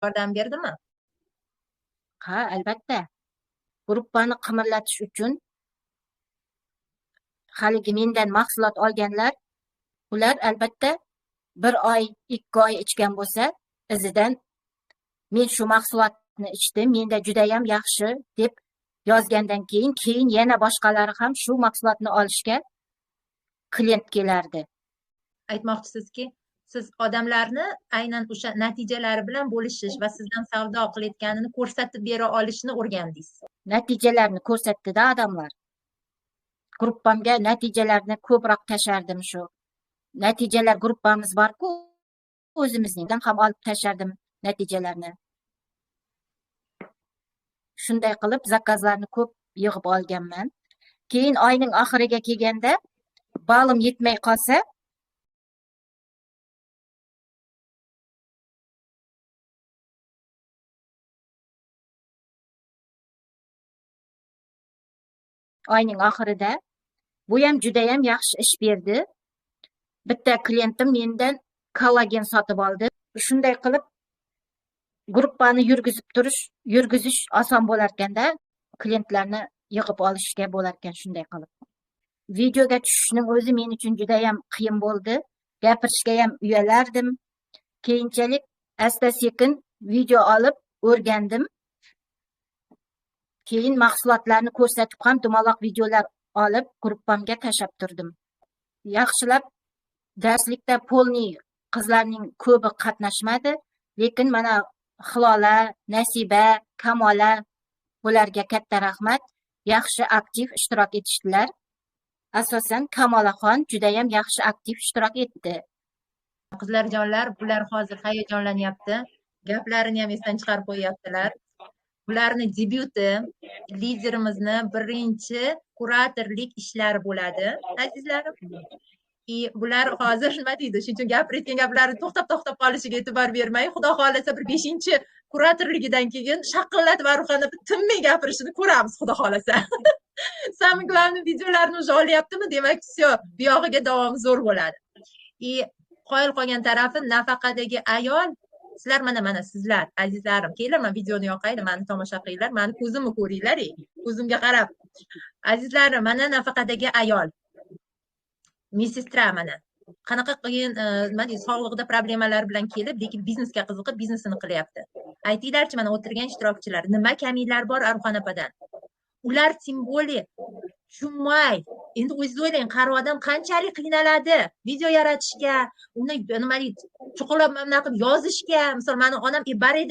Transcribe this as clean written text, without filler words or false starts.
Yordam berdimi? Ha, albatta. Gruppani qimirlatish uchun haligi mendan mahsulot olganlar, ular albatta 1 oy, 2 oy ichgan bo'lsa, izidan men shu mahsulotni ichdim, menda juda ham yaxshi deb yozgandan keyin yana boshqalari ham shu mahsulotni olishga klient kelardi. Aytmoqchisizki, siz odamlarni aynan o'sha natijalari bilan bo'lishish va sizdan savdo qilayotganini ko'rsatib bera olishni o'rgandingiz. Natijalarni ko'rsatdi-da odamlar. Gruppamga natijalarni ko'proq tashardim shu. Natijalar gruppamiz bor-ku, o'zimizning ham olib tashardim natijalarni. Shunday qilib zakazlarni ko'p yig'ib olganman. Keyin oyning oxiriga kelganda balim yetmay qolsa, oyning oxirida bu ham juda ham yaxshi ish berdi. Bitta klientim mendan kollagen sotib oldi. Shunday qilib gruppani yurgizib turish, yurgizish oson bo'lar ekanda, klientlarni yig'ib olishga bo'lar ekan shunday qilib. Videoga tushishning o'zi men uchun juda ham qiyin bo'ldi. Gapirishga ham uyalardim. Keyinchalik asta-sekin video olib o'rgandim. Keyin mahsulotlarni ko'rsatib ham dumaloq videolar olib gruppamga tashlab turdim. Yaxshilab darslikda polniy qizlarning ko'pi qatnashmadi, lekin mana Hilola, Nasiba, Kamola bularga katta rahmat, yaxshi aktiv ishtirok etishdilar. Asosan Kamolaxon juda ham yaxshi aktiv ishtirok etdi. Qizlarjonlar, bular hozir hayajonlanyapti. Gaplarini ham esdan chiqarib qo'yaptilar. Bularni debyuti, liderimizni birinchi kuratorlik ishlari bo'ladi, azizlarim. Bular hozir nima deydi? Shuning uchun gapirayotgan gaplari to'xtab-to'xtab qolishiga e'tibor bermay, Xudo xohlasa bir 5-kuratorligidan keyin shaqillatib Aruxon opa tinmay gapirishini ko'ramiz, Xudo xohlasa. Самое главное, videolarni уже olyaptimi? Demak, всё, bu yog'iga davom zo'r bo'ladi. Qoyil qolgan tarafi nafaqadagi ayol. Sizlar mana sizlar, azizlarim, kelinglar, men videoni yoqaylik, meni tomosha qilinglar, meni ko'zimni ko'ringlar, ko'zimga qarab. Azizlarim, mana nafaqadagi ayol. Medsestra mana. Qanaqa qiyin, nima deydi, sog'lig'ida problemalar bilan kelib, lekin biznesga qiziqib, biznesini qilyapti. Aytinglarchi, mana o'tirgan ishtirokchilar, nima kamiylar bor Aruxon opadan? Ular simvoli tushunmay, endi o'zingiz o'ylang, qari odam qanchalik qiynaladi video yaratishga, uni nima deydi, chuqurlab mana bunaqa qilib yozishga. Misol, mani onam bar edi